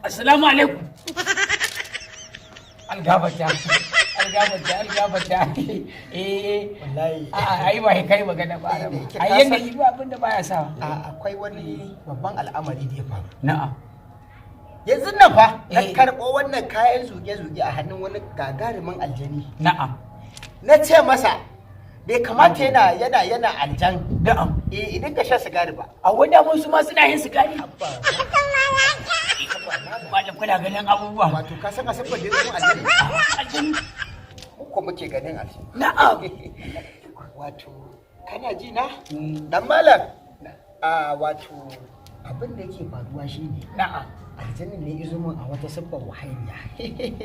Assalamu alaikum. Algabata, algabata, algabata. Eh. Wallahi. A ai ba kai magana ba. Eh, da yake Ai ka yanda san- yi ba abin da baya sa. Akwai wani babban al'amari da ya faru. Na'am. Yanzu nan fa na Eh. karɓo wannan kayan zuge-zuge a hannun wani gagarumin aljani. Na'am. Na ce masa bai kamata yana aljan. Na'am. Eh, idan ka sha sigari ba. A wanda mun su ma suna yin sigari. Malam, kuna ganin abubuwa. Wato ka san asabar da ya zama aljani? Aljani. Mu ko muke ganin aljani. Na'am. Wato kana ji na? Dan malam. A wato abin da yake faruwa shine Na'am. aljanin ne izo min a wata siffar wahainiya.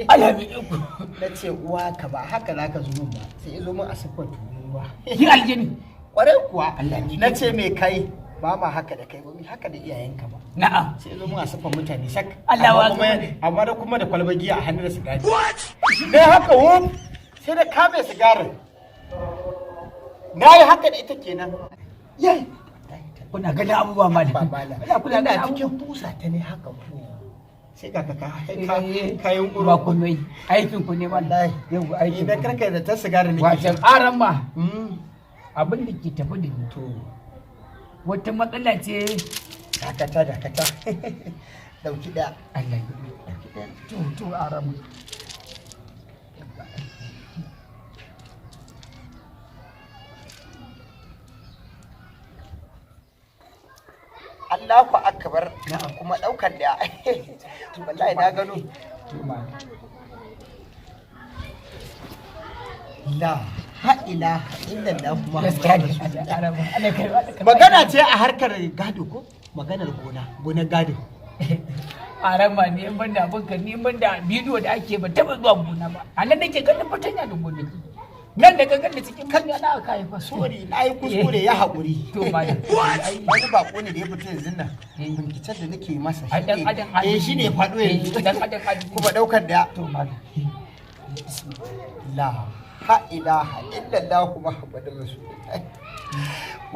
Allah mai iko. Na ce uwa ka ba haka za ka zo min ba, sai izo min a siffar tururuwa. Yi aljani. Kwarai kuwa. Allah ne. Na ce mai kai ba ma haka da kai ba, mi haka da iyayenka ba. Na'am. Sai izo min a siffar mutane sak. Allah Amma wa amma da kuma da kwalbar giya a hannun da sigari. Ne haka wuf, sai da kame sigarin. Na yi haka da ita kenan. Yai. Kuna ganin abubuwa, malam. Ba malam. Kuna Ina ganin cikin abubuwa. busa ta ne haka ku. Sai ka ka Eh, kayan ba komai. Aikin ku ne, malam. Wallahi. Yau aikin Idan ku. karka da ta sigari ne. Wacan aran ma abin da ke tafi da ni. To. Wata matsala ce. Dakata, dakata. Dauki daya. Allah ya. To, aran ma. Allahu akbar. Na'am. Kuma daukan daya. Wallahi na gano. To, malam. La ha ilaha illallah Gaskiya Muhammadu ne. Rasulullah. Aran ma. Allah kai Allah kai. Magana ce a harkar gado ko? Maganar gona, gonar gado. Aran ma, ni in banda abin ka, ni in banda bidiyo da ake, ba taba zuwa gona ba. A nan nake ganin fatanya da gonaki. Nan da ka gani cikin kanya na aka haifa. Sorry, na yi kuskure, ya haƙuri. To, malam. Wani bako ne da ya fito yanzu nan. Eh. Binkicen da nake masa Ai, shi dan ne. adam. Eh, shi ne ya faɗo yanzu. Eh, dan adam adali. Kuma ɗaukar da. To, malam. La ha ilaha illallah Muhammadur Rasulullah.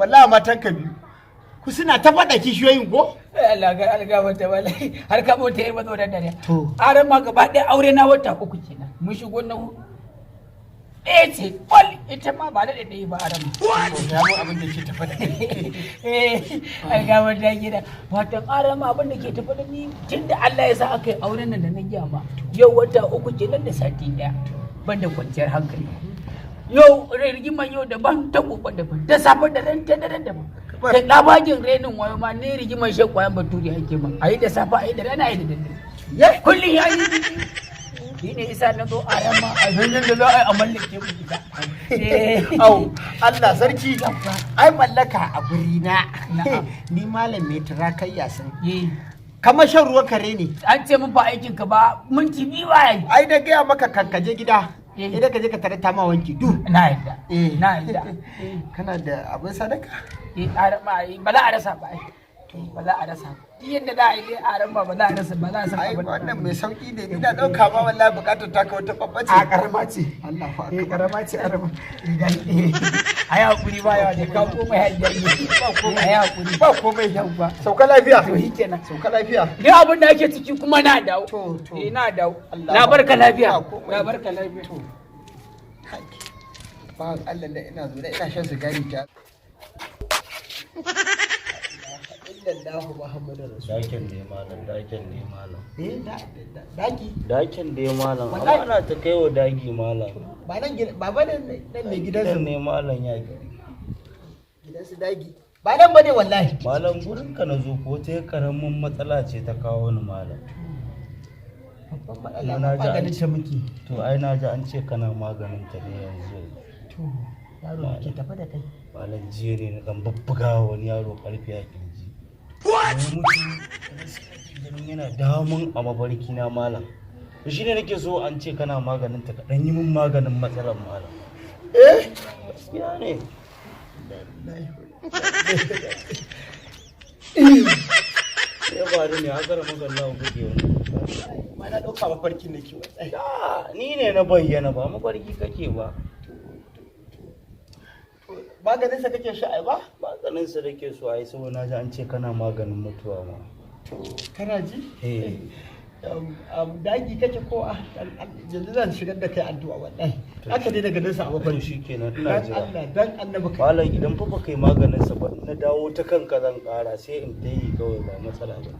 Wallahi matan ka biyu. Ku suna ta faɗa kishiyoyin ko? Eh, Allah ga Allah ga wallahi har ka bauta yi mazo da dare. To. Aran ma, gaba ɗaya aure na wata 3 kenan. Mun shigo na hudu. Ɗaya ce kwal, ita ma ba da ɗaya ba, aran ma. To, ya mu abin da ke tafa da kai. Eh, ai ga wata gida. Watan aran ma, abin da ke tafi da ni tun da Allah ya sa aka yi auren nan da na giya ma. Yau wata 3 kenan da sati 1. Ban da kwanciyar hankali. Yau rigimar yau daban, ta gobe daban, ta safe da ran ta dare daban. Da ɗabagin renin wayo ma ni rigimar shan kwayan bature ake ma. A yi da safe, a yi da rana, a yi da daddare. Ye? Kullum ya yi shi ne isa na zo a yamma a hanyar da za a yi a mallake mu ita. Eh. Au, Allah sarki. Ai mallaka a guri na. Na'am. Ni malam mai turakai yasin. Eh. Kamar shan ruwan kare ne. An ce mun fa aikin ka ba minti 2 ba yi. Ai da gaya maka kan ka je gida. Eh. Idan ka je ka tare ta ma wanki du. Na yadda. Eh. Na yadda. Eh. Kana da abin sadaka? Eh, ba ba za a rasa ba ai. Ba za a rasa. Duk yadda za a yi dai a ran ba ba za a rasa ba za a san Ai abin. wannan mai sauki ne, ni na dauka ma wallahi bukatar taka wata babba ce. A karama ce. Allah fa. Eh, karama ce, arama. Ai hakuri ba yawa ne ka komai hajjar ne. Ba komai. Ai hakuri. Ba komai. Yawwa. Sauka lafiya. To shikenan. Sauka lafiya. Ni abin da ake ciki kuma na dawo. To. Eh, na dawo. Allah Na ba- barka lafiya. Ba komai. Na barka lafiya. To. Haki. Ba Allah da ina zo ina shan sigari ta. Illallahu Muhammadu Rasul. Dakin ne malam, dakin ne malam. Eh, da daki. Dakin dai malam, amma Wallahi. ana ta kai wa dagi malam. Ba nan gidan, ba ba nan nan ne gidansu. Gidan ne malam ya Gidansu dagi. Ba nan bane wallahi. Malam, gurin ka na zo ko ta karamin matsala ce ta kawo ni, malam. Babban matsala Na ji an maganin ta muke. To ai na ji an ce kana maganin ta ne yanzu yanzu. To, yaro da ke tafa da kai. Malam, jiya ne na dan bubbuga wa wani yaro karfi a kirji. Ya mutu, kuma sai nake ganin yana damun a mafarki na, malam. To shine nake so, an ce kana maganin ta, ka dan yi min maganin matsalar, malam. Eh? Gaskiya ne. Ya faru ne haka da magallawa kuke wani. Ma na ɗauka mafarkin da ke wallahi. Ah, ni ne na bayyana, ba mafarki kake ba. Maganin sa kake sha ai ba? Maganin sa da ke so ai, saboda na ji an ce kana maganin mutuwa ma. To, kana ji? Eh. Daji kake ko a yanzu zan shigar da kai addu'a wallahi. Aka dai daga nesa a To mafarki. shikenan, ina Dan jira. Allah dan annabi ka. Malam, idan fa baka yi maganin sa ba, na dawo ta kanka zan kara, sai in ta yi kawai, ba matsala ba.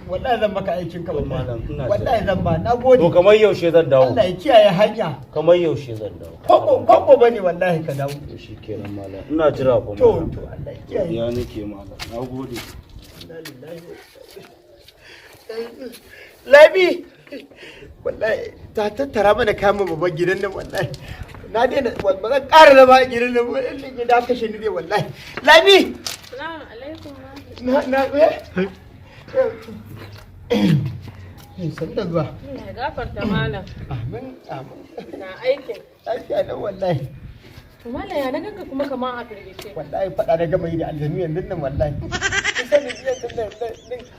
Wallahi zan maka aikin ka To, wallahi. malam, ina jira. Wallahi zan ba. Na gode. To kamar yaushe zan dawo? Allah ya kiyaye hanya. Kamar yaushe zan dawo? Kwabo kwabo bane wallahi ka dawo. To shikenan malam, ina jira fa. To Malam. to, Allah ya kiyaye. Ya nake malam, nagode. Inna lillahi wa inna ilaihi. Labi! Wallahi ta tattara mana kamun babban gidan nan wallahi. Na daina, ba zan ƙara zama a gidan nan ba, in gida kashe ni dai wallahi. Labi! Salamu alaikum ma. Na na eh? Eh, sannu da zuwa. Allah ya gafarta malam. Amin amin. Na aikin. Lafiya nan wallahi. To malam, ya na ganka kuma kamar a firgice. Wallahi faɗa na gama yi da aljanu yanzu nan wallahi. Kin sani yanzu nan nan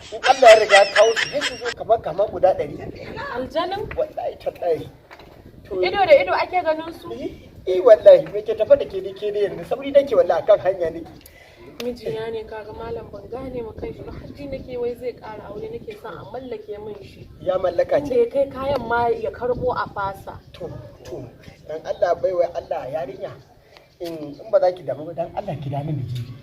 in Allah ya riga ya kawo su sai su zo kamar guda 100. Aljanin? Wallahi tallahi. To Ido da ido ake ganin su? Eh wallahi, me ke tafa da ke dai ke dai yanzu sauri nake wallahi, akan hanya nake. Mijina ne kaga malam, ban gane ma kai shi ba, har ji nake wai zai ƙara aure, nake son a mallake min shi. Ya mallaka Inda ce. ya kai kayan ma ya karbo a fasa. To dan Allah, baiwa Allah yarinya. In ba za ki damu ba, dan Allah ki dami da jibi.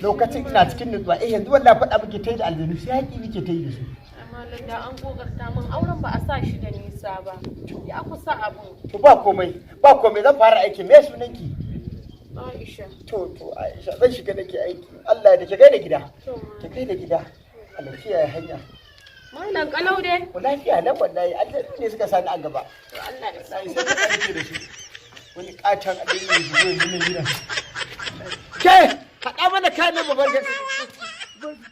Lokacin ina cikin nutsuwa, eh yanzu wallahi faɗa muke ta yi da aljanu, sai haƙi muke ta yi da su. Amma da an kokarta min auren ba a sa shi da nisa ba. Ya kusa abun. To ba komai, ba komai, zan fara aiki. Me sunanki? Aisha. To Aisha, zan shiga nake aiki. Allah da ke gaida gida. To Ki gaida gida. Allah kiyaye hanya. malam, kalau dai. Ku lafiya nan wallahi, aljanu ne suka sani a gaba. To Allah ya sa. Sai sai ka nake da shi. Wani katon aljanu ne shigo yanzu nan gidan. Ke, haɗa mana kayan nan mu bar gari.